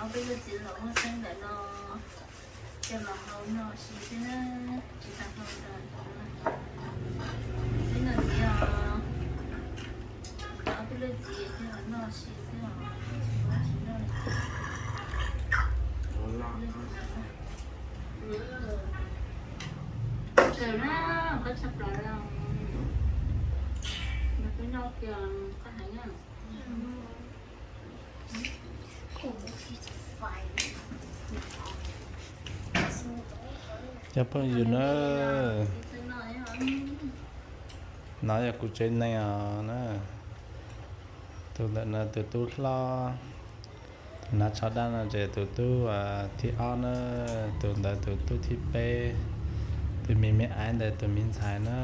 Ob peb lub txiv los muaj xeeb ntawm no, coj los hau noj si xwb na, tsis tau hau ntawm no. Peb noj txiv os, ob peb lub txiv coj los noj si xwb os, tsis muaj tsis noj li. Kawg na, koj tshaj plaws, nws peb noj kiag koj heev na. Cov phooj ywg na, no yog kuv tsev neeg os na. Tus ntawm no tus tub hlob, tus hnav tsho dab no ces tus tub thib ob na, tus ntawd tus tub thib peb, tus me me aiv ntawd tus me ntxhais na.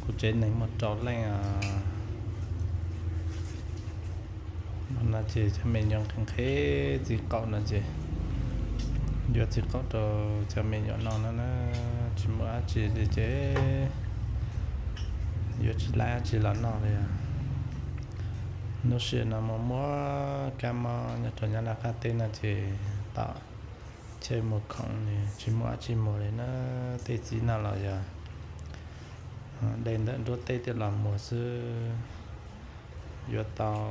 Kuv tsev neeg muaj rau leej os. No ces cov me nyuam nqhis nqhis txiv qaub no ces yuav txiv qaub rau cov me nyuam noj no na, tsis muaj dab tsi li ces yuav tsis laib dab tsi los noj li. Lub sij hawm no muaj muaj kab mob nyob rau Nyab Laj qab teb no ces tom chaw muag khoom tsis muaj dab tsi muag li na, tej txiv no los yog de ntawm nruab teb tuaj los muag xwb. Yuav tau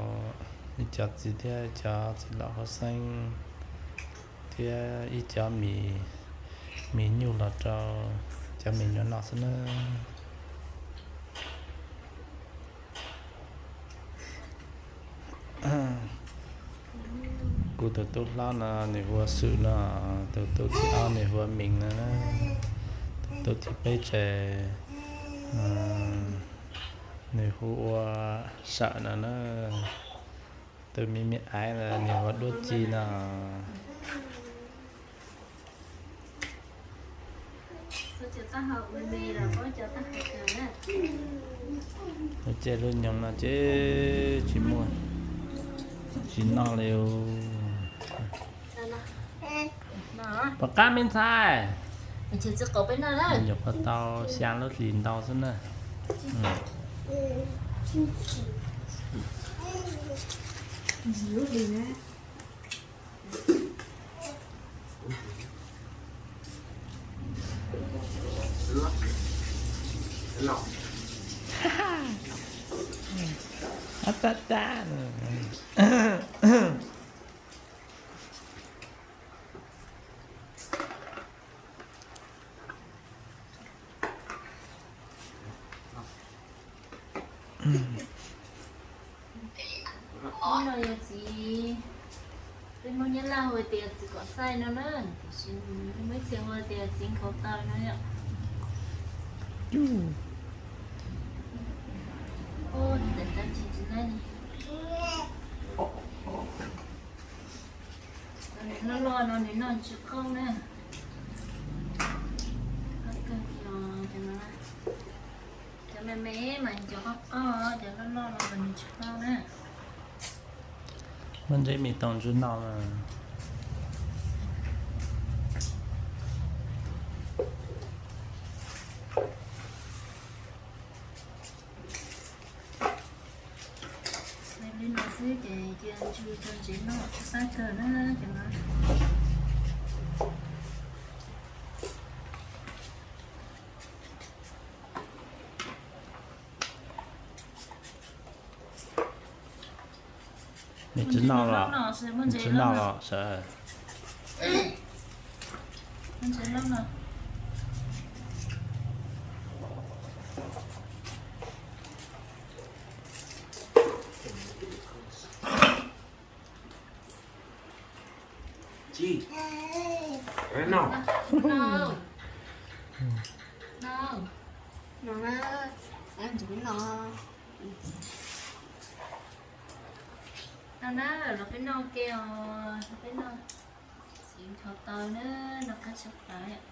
ib co txiv thiab ib co txiv laus hauv xeeb thiab ib co mis, mis nyuj los rau cov me nyuam noj xwb na. Kuv tus tub hlob no nws hu ua Xwm no, tus tub thib ob nws hu ua Meem no, tus tub thib peb ces nws hu ua Sawm no na, tus me me aiv no nws hu ua Duab Ci no. Lub caij lub nyoog no ces tsis muaj tsis noj li. Pom qab me ntxhais, nyuam qhuav tau xya lub hlis ntau xwb na. Hnub no yog txiv, peb Hmoob Nyab Laj hu tias txiv kom xaij no na, tiam sis muaj ib txhia hu tias txiv nkhaus taw no yom. Ub, ntawm tab tsis tsis laib li. Nws loj loj no nws noj tsis qaub na. Cov me me mas cov qaub qaub, cov loj loj no mas nws tsis qaub na. Muab ntsej me toom ntsws noj mas. Li no xwb ces cia ntsws rau ntsev noj sab kawg na cov no. Nws tsis noj los, nws tsis noj los sawv. No na, los peb noj ke os, los peb noj. Txiv nkhaus taw na, noj qab tshaj plaws.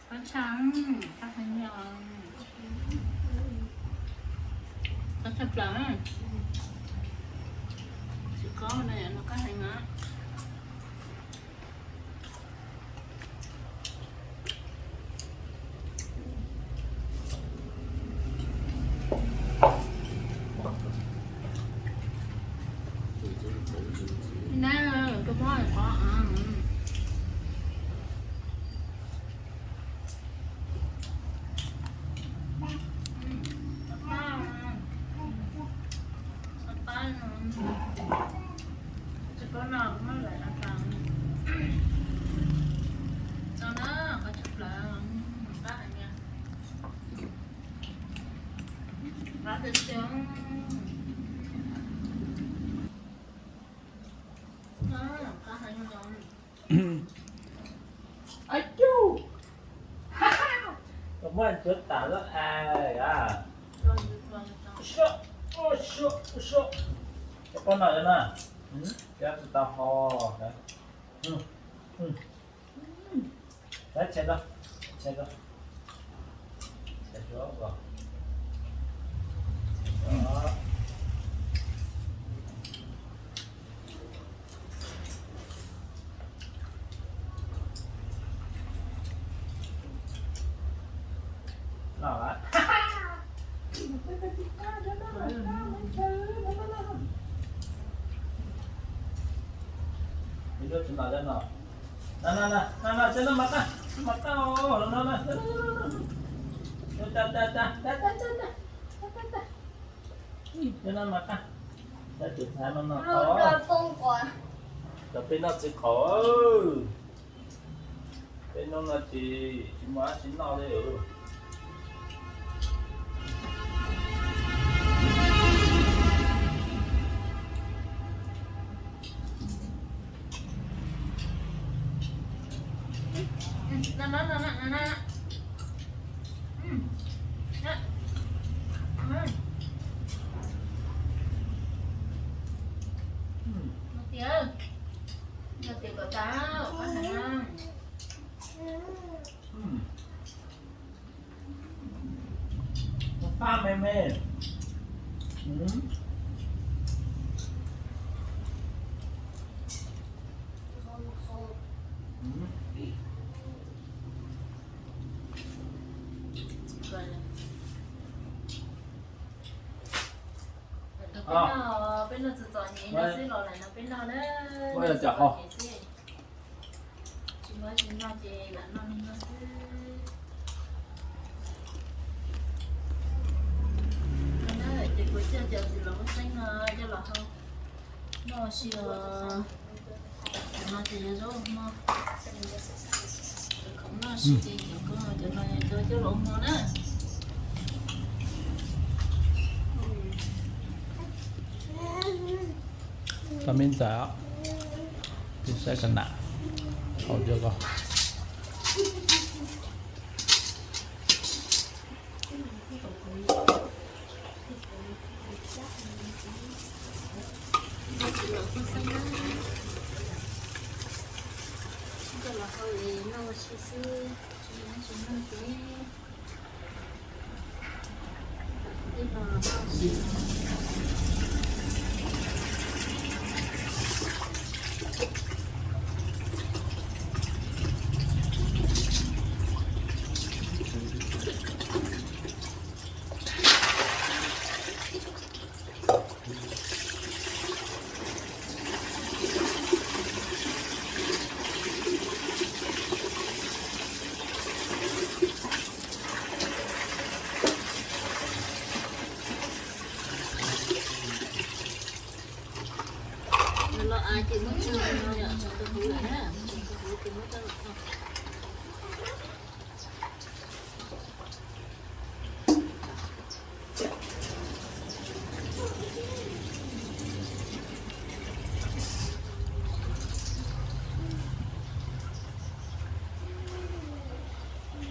Qab tshaj, qab heev li os. Qab tshaj plaws. Txiv qaub no noj qab heev os. Ais, muab cuav tas lawm as. Cov pob no na, cov tsis tau ho. Cov peb noj txiv qaub, peb hnub no ces tsis muaj dab tsi noj li. Pab me me. Peb noj txom txom nyem no xwb los lawm no peb noj na. Tsis muaj tsis noj ces lam noj li no xwb. Ces kuv coj cov txiv laum xeeb no coj los hau noj si os. Cov no ces yog zaub hmo. Cov khoom noj si ces cov ko, cov no yog cov coj los hmo na. Tau me ntxaws, ib saib ka nam hau cov ko. Coj los hau es noj ua si xwb, tsis muaj tsis noj ces. Los av ces muab tso no yom, tso rau hauv lawm na, tso rau hauv ces muab coj los tho.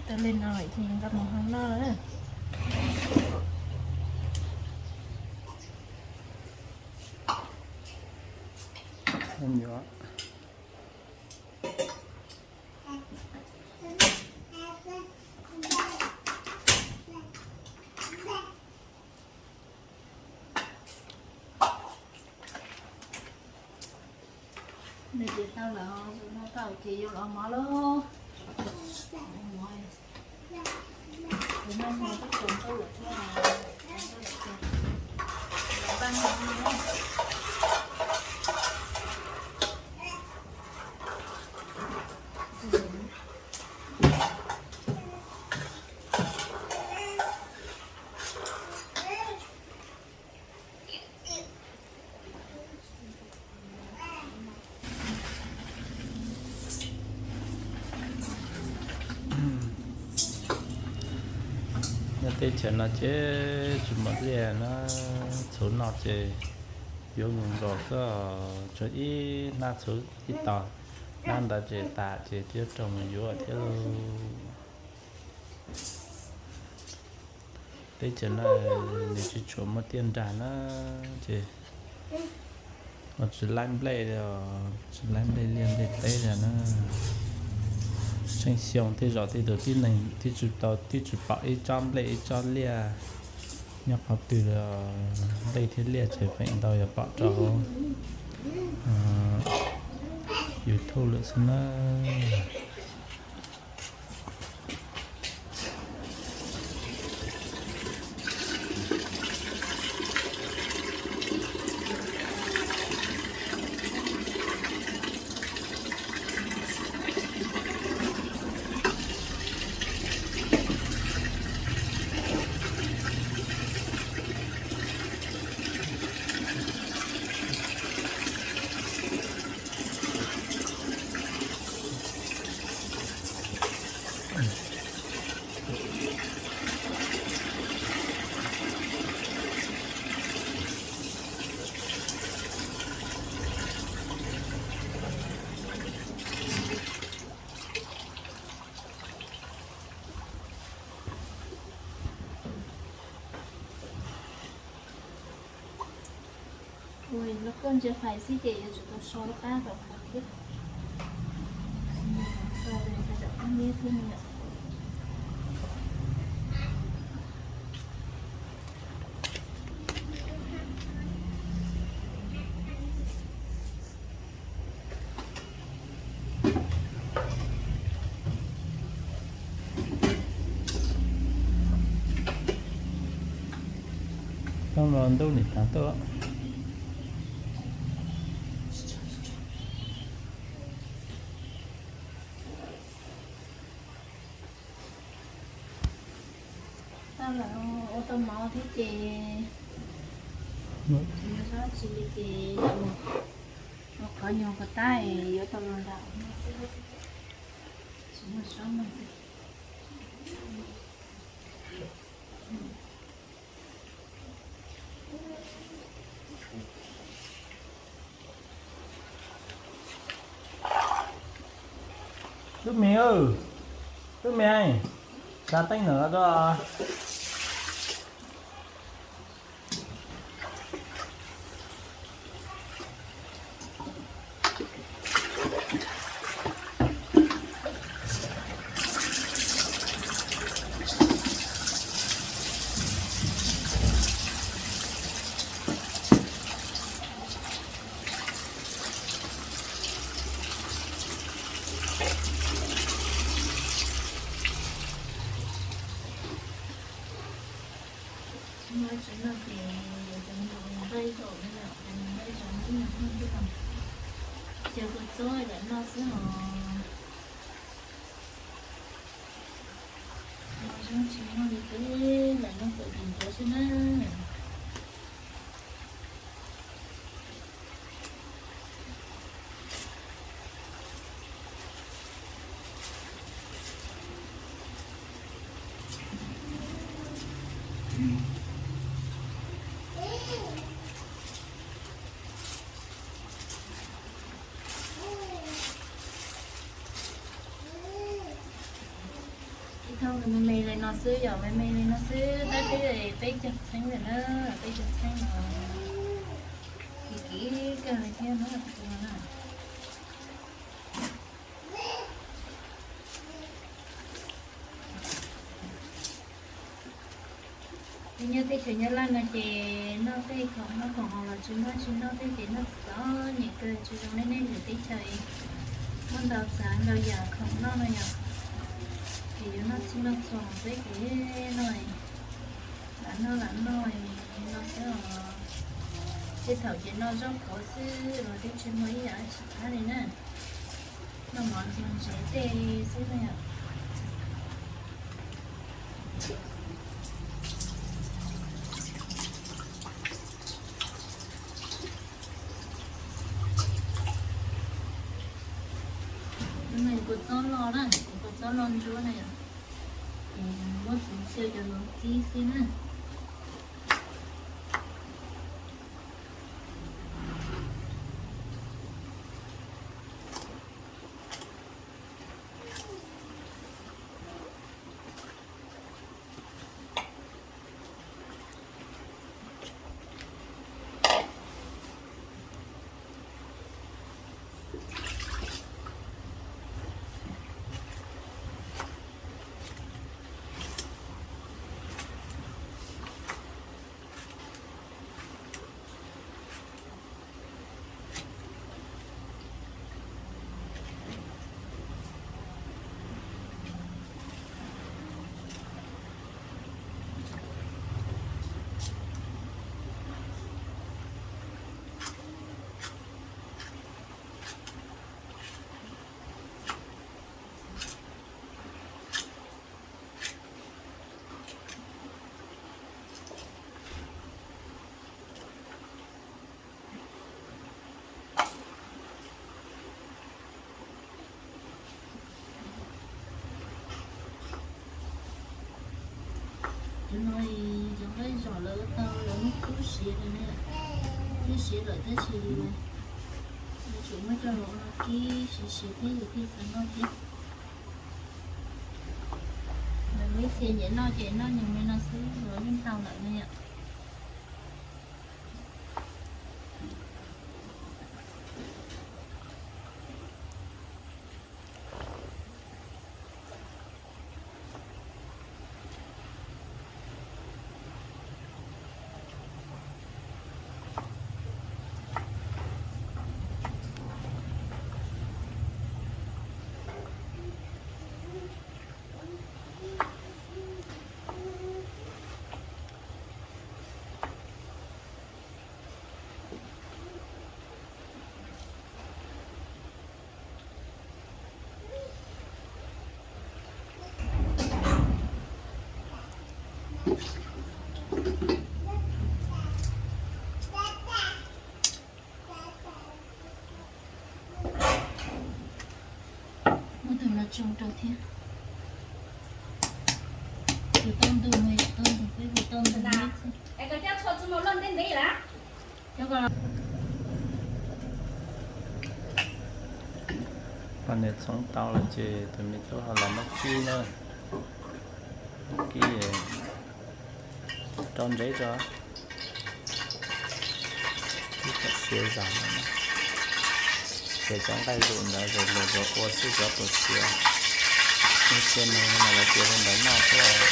Tau li no ces nqa mus hau noj na. Nws ces tau lawm, noj tau ces yuav los mov lauj. Ces noj mov twb tsaus ntuj lawm thiab, npaj mov no. Teb chaws no ces tsis muaj liaj na, txhuv no ces yuav nkaus nkaus xwb, tsuas ib hnab txhuv ib tos, hnab ntawd ces tas ces twb rau mus yuav thiab lauj. Teb chaws no nws tsis tshua muaj tiaj nrag na, ces tsis laib nplej, tsis laib nplej liaj nplej teb li na. Tsheej xyoo tej zaum tej tus tib neeg twb tsis tau, twb tsis pom ib tsob nplej ib tsob liaj nyob qhov twg. Nplej thiab liaj ces feem ntau yog pom rau hauv YouTube lawm xwb na. Ua lub koj ntsia fais xwb ces yuav tsum tau so lub qab rau qhov thiab. So li sawv daws qab liab thiab no yom. Tau los ntuj nim tag tuaj. Tau lawm, ua tau mov thiab ces, tsis muaj dab tsi li ces ua qhov nyuag puas tab es yuav tau los nram no xwb, tsis muaj zaub no. Tub Mim, Tub Mim, tsa teeb ntawm no rau. Tsis muaj tsis noj ces yuav cov nqaij zaum no yom, cov nqaij zaum no ib nyuag noj xwb os. Ces kua txob lam noj xwb os. Mov zoo tsis muaj li peb lam noj txom nyem ntsuav xwb na. Ib thaj me me li no xwb yom, me me li no xwb tab twb peb caug txheeb lawm na, peb caug txheeb no. Kim kim kawg li thiab na tus no na. Nyob teb chaws Nyab Laj no ces noj tej khoom noj khoom haus los tsis muaj, tsis noj tej ces noj txom nyem kawg, tsis zoo li nej lwm teb chaws muaj ntau txav ntau yam khoom noj no yom. Ces yuav noj txhij noj txhua peb ces noj, lam noj lam noj no xwb os. Tej thaum ces noj zaub qhuav xwb los twb tsis muaj ib yam dab tsi qab li na. Noj mov ntxuag ntsev tej xwb na yom. Kua txob loj na, kua txob loj ntsuab na yom. Ces Muab txiv ntxhiab cov no kib xwb na. Cov no cov nqaij zom lawv tau lawv muab kub siav ne, thiab siav lawm tab sis yuav tsum muab coj los ua no kib siav siav thiab yus thiaj xav noj thiab. Lawv muab txiav nyiam noj ces noj nyoos li no xwb los yeej tau lawm ne yom. Muab tus no tsoo rau thiab. Tus tau ntug no yom, tau ntug peb hu tau ntug no. Poj niam txhoov tau lawm ces tus me tub ho los muab kib na. Kib rau ntsev tso. Kib kom siav zog no, ces cov nqaij lus ntawd ces luag ua xwb cov tus siav. Nub xiab no mas lawv cia li ntawd noj xwb.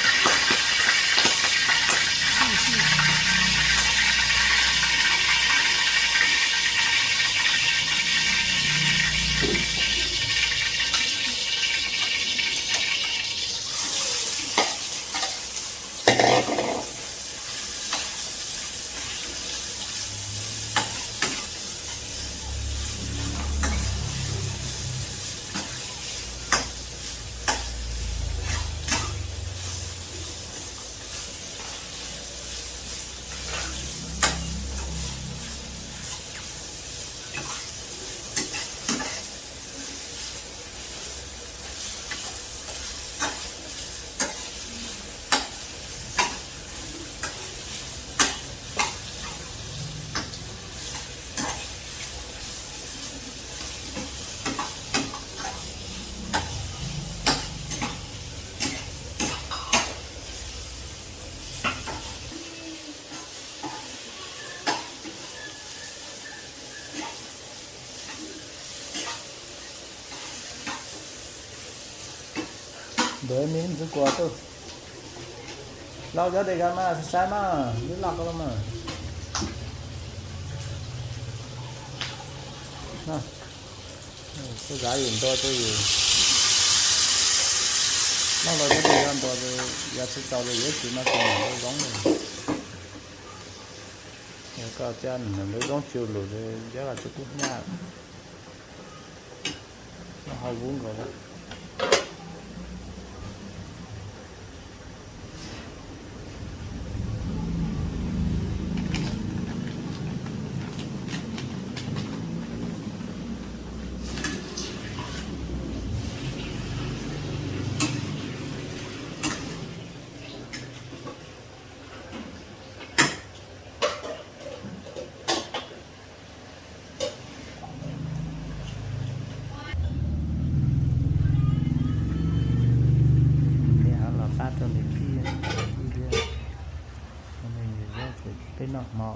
Ntawd me ntxwv kuas tuj, lau cov dej kas mas sai sai mas lub loj ko los mas. Tej zav yus ntua tej yus, lau los cov dej kas ntua, yog tsis tau los yuav tsis no ces nws zoo li. Koj coj nws lub zoo tsis lus, coj los tsis kub hnyiab. Ho vub nkaus li. Noj hmo.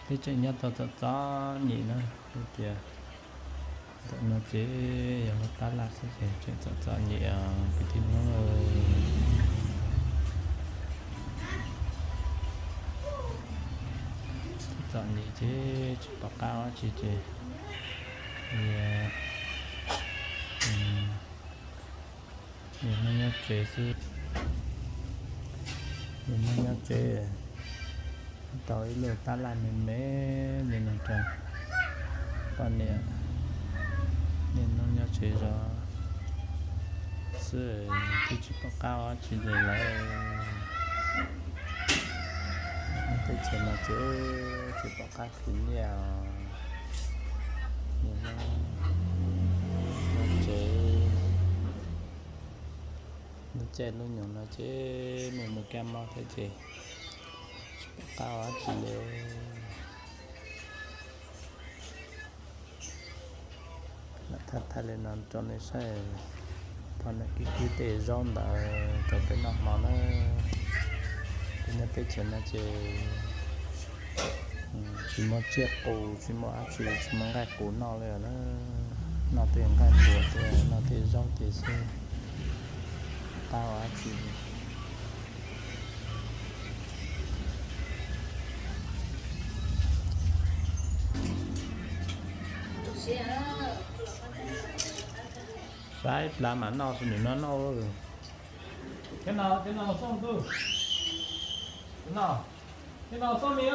Peb tseem nyob tau txom txom nyem na, tias ntawm no ces yog lub tab laj xwb ces tseem txom txom nyem kwv tij Hmoob. Txom nyem ces tsis pom qab ua tsi ces niaj hnub nyob tsev xwb. Niaj hnub nyob tsev, tau ib lub tab laj me me li no rau poj niam niaj hnub nyob tsev zov xwb, twb tsis pom qab ua tsi li lawm. Teb chaws no ces tsis pom qab khwv nyiaj os. Niaj hnub nyob tsev, lub caij lub nyoog no ces me mus kab mob thiab ces tsis pom qab ua tsi li. Lam thaij thaij li no rau nej saib, poj niam kwv tij tej zaub ntawd rau peb noj hmo na. Peb nyob teb chaws no ces tsis muaj tsiaj qus, tsis muaj dab tsi, tsis muaj nqaij qus noj li na. Noj tej nqaij npuas thiab noj tej zaub tej xwb, tsis pom qab ua dab tsi li. Saib plab mas noj xwb, nws noj noj. Thiab no, thiab no xoj tus. Thiab no, thiab no xoj me.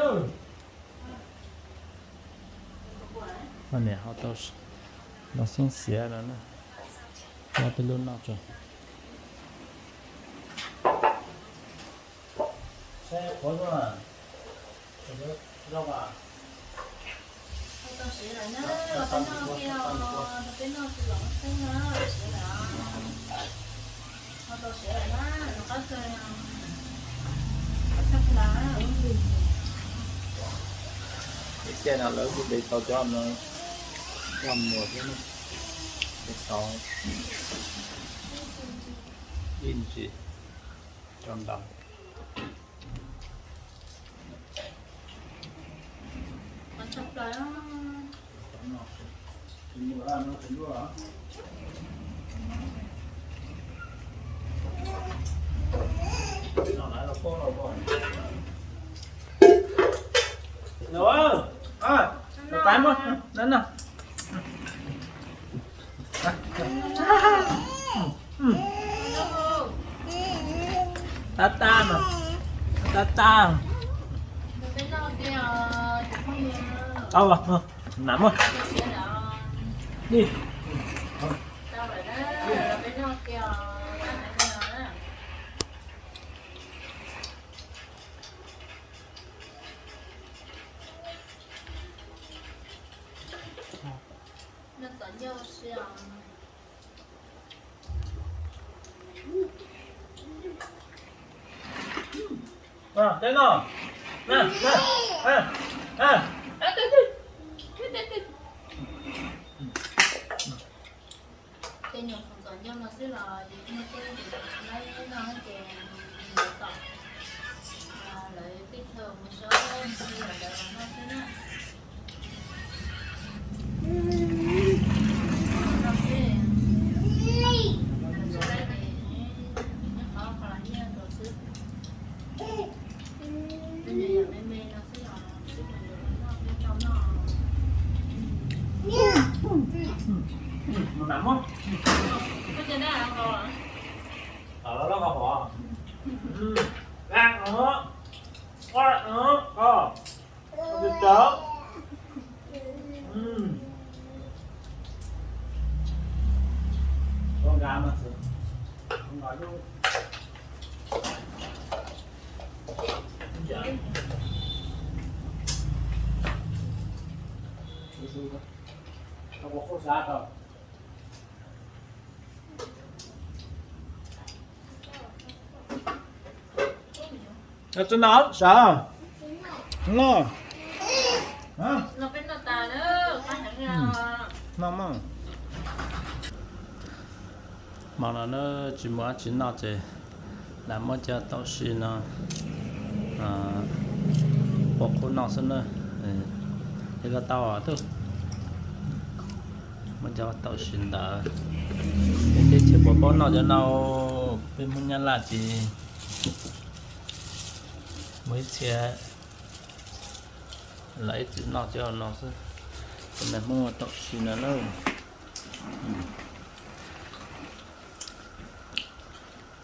Poj niam ho tau los xeeb siav no na. Muab peb lub noj tso. Saib qhuav zoo, zoo as. Ho tau siav lawm na, los peb noj kiag, los peb noj tsis los xeeb na, siav lawm. Ho tau siav lawm na, rov qab kawg. Ib tiaj no lawv kuj de tau cov no coj mus thiab, de tau ib ntsis rau nraud. Tab tab no, tab tab. Tau, nam muaj. Ni. Tej no, tej nyuam qhuav txom ncauj no xwb los yus muaj tub yus laib no ces yus yuav tom lawv tej chaw mus sab ntawd los noj xwb na. Tsis no sawv no. No mas. Hmo no na tsis muaj dab tsi noj ces lam muab cov taum si no quaj qub noj xwb na. Ces koj tau os tub, muab cov taum si ntawd. Peb teb chaws puas paub noj cov no, peb Hmoob Nyab Laj ces muaj ib txhia lawv ib txwm noj cov no xwb. Cov me Hmoob taum si no na.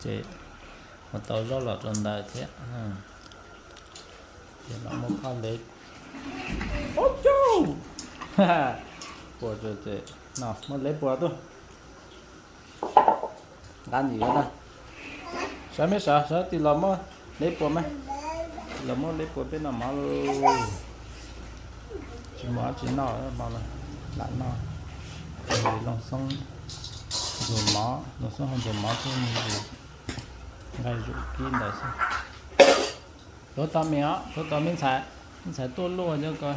Ces mus tau zaub los rau ntawd thiab. Ces los muab phaj ntev puas, ces no muab ntev puas tuaj. Nqa ntawm na, sawv me sawv sawv tis los muab ntev puas me, los muab ntev puas peb noj mov lauj. Tsis muaj dab tsi noj hmo no, lam noj looj xoob ntxuag mov, looj xoob hau ntxuag mov thiab me ntsis nqaij zum kib ntawd xwb. Tuav tos me os, tuav tos me ntxhais, me ntxhais tuaj luaj cov ko.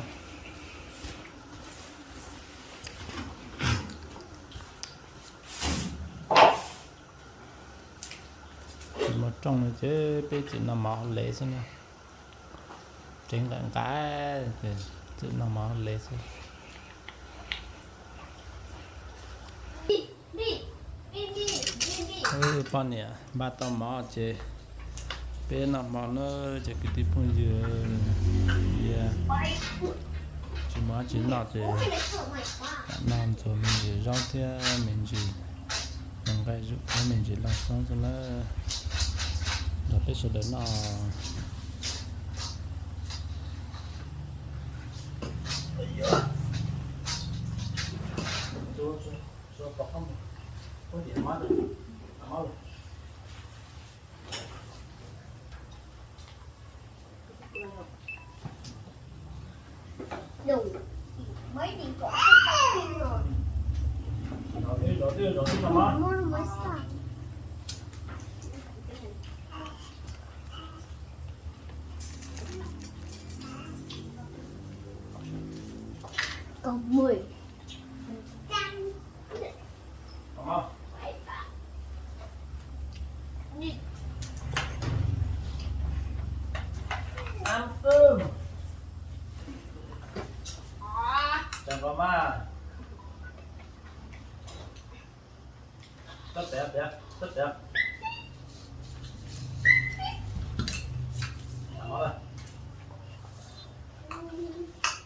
Tsis muaj rooj no ces peb txwm noj mov hauv lev xwb na. Tsev nqaim nqaim ces txwm noj mov hauv lev xwb. Poj niam npaj tau mov ces peb noj hmo na, ces kwv tij phooj ywg, tsis muaj dab tsi noj ces noj ntxuag me ntsis zaub thiab me ntsis nqaij zum thiab me ntsis looj xoob xwb na, nrog peb sawv daws noj. Con mười. Ăn cơm. Chào con ma. Tắt té té, tắt té. Ăn máu rồi.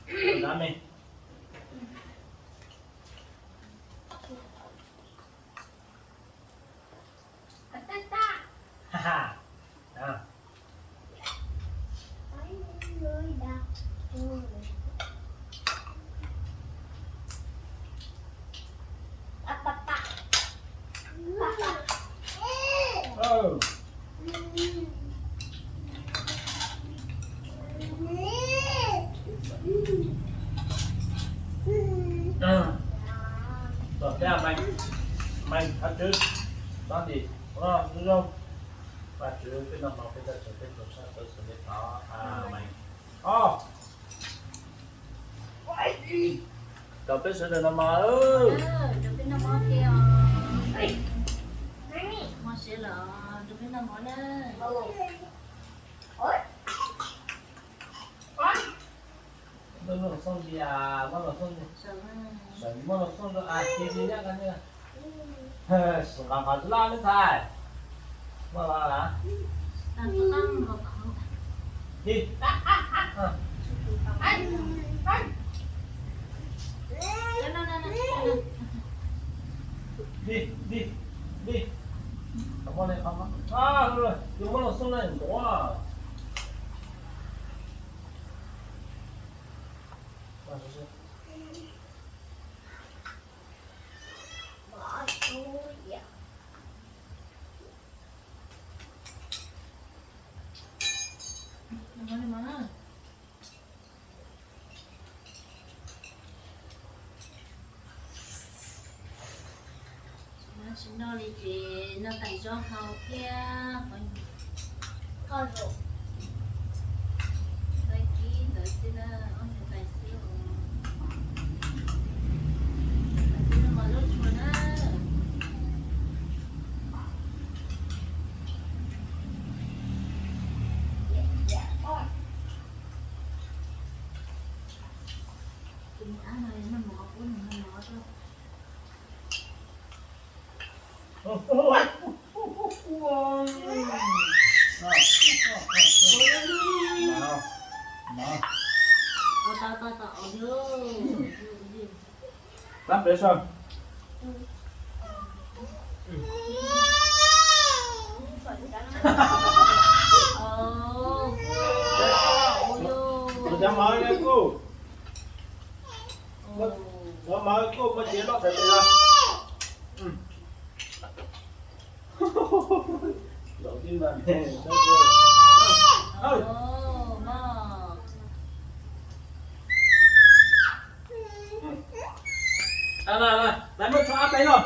Ăn đá mì. Ha ha. Đó. Rồi, thế là mày, mày ăn trước. Đó thì, đúng không? Ba chữ cái năm màu cái ta sẽ tiếp tục sang tới sự nghiệp đó. À, mày. Ồ. Rau peb sawv daws noj mov. Rau peb noj mov thiab os. Mov siav los rau peb noj mov na. Muaj los xoo li, muaj los xoo li. Muaj los xoo rau a, ci li nyob ko ne. Sum nqa qhov tsis laj me ntxhais. Muaj los a. Di. Di, di, di. Qhov muaj li qhov, yus muab los xoo na ntuav. Tsis noj li ces noj tais zaub hau thiab qhov, tais kib ntawd xwb na, ob tais xwb os. Tais kib noj mov zaub tsuag na. Txav pem soj. Cov mov kuj, cov mov kuj muaj cev loj sawv tes los. Lawv muab tshuaj ab peb los.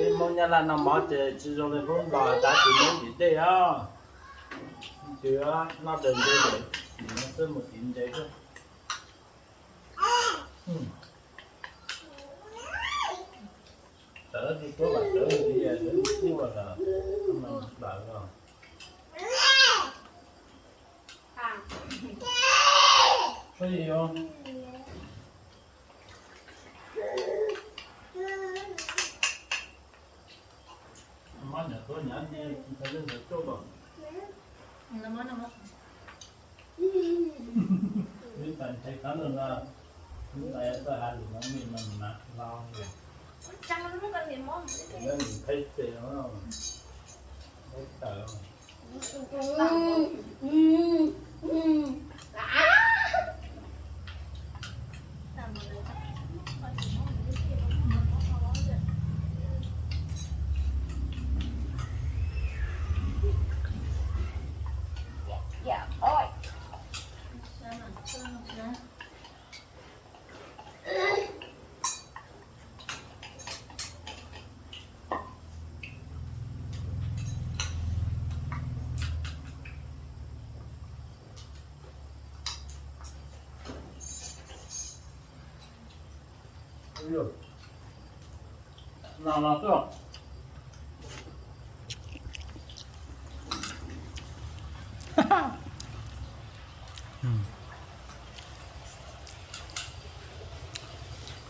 Peb Hmoob Nyab Laj noj mov ces tsis zoo li Hmoob Nplog, tab sis Hmoob tiv dej os. Tiv noj daws ntse, tiv xwb mus tiv ntse xwb. Tawv tsis tuab vam tawv li, tawv tsis tuab los, lawv los. Peb yuav mov nyuam tuab nyuam ntawd tsis tau ntawd coj los. Ib tais nthe qab lawm na, ib tais txawj hais lus no, me no mas hlau lawm. Nthe ces no, ib tais.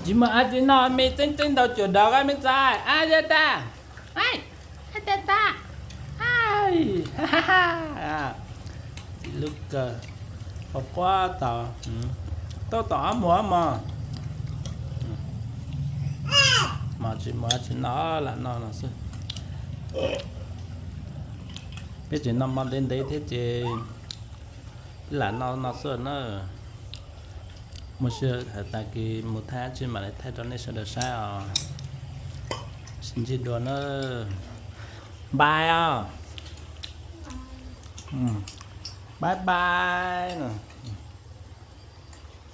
Tsis muaj ab tsi noj me tseeb tseeb ntau cuam dov koj me ntxhais, ab tsi tas, ab tsi tas, txiv lub kawg, quaj quaj tau, tau tom ob muag mog, mas tsis muaj ab tsi noj, lam noj no xwb. Peb tseem noj mov ntev ntev thiab ces lam noj no xwb na. Muaj sij hawm tag kis mus thaij tsi mam li thaij rau nej sawv daws saib os. Sib ntsib dua na. Bye os. Bye bye na.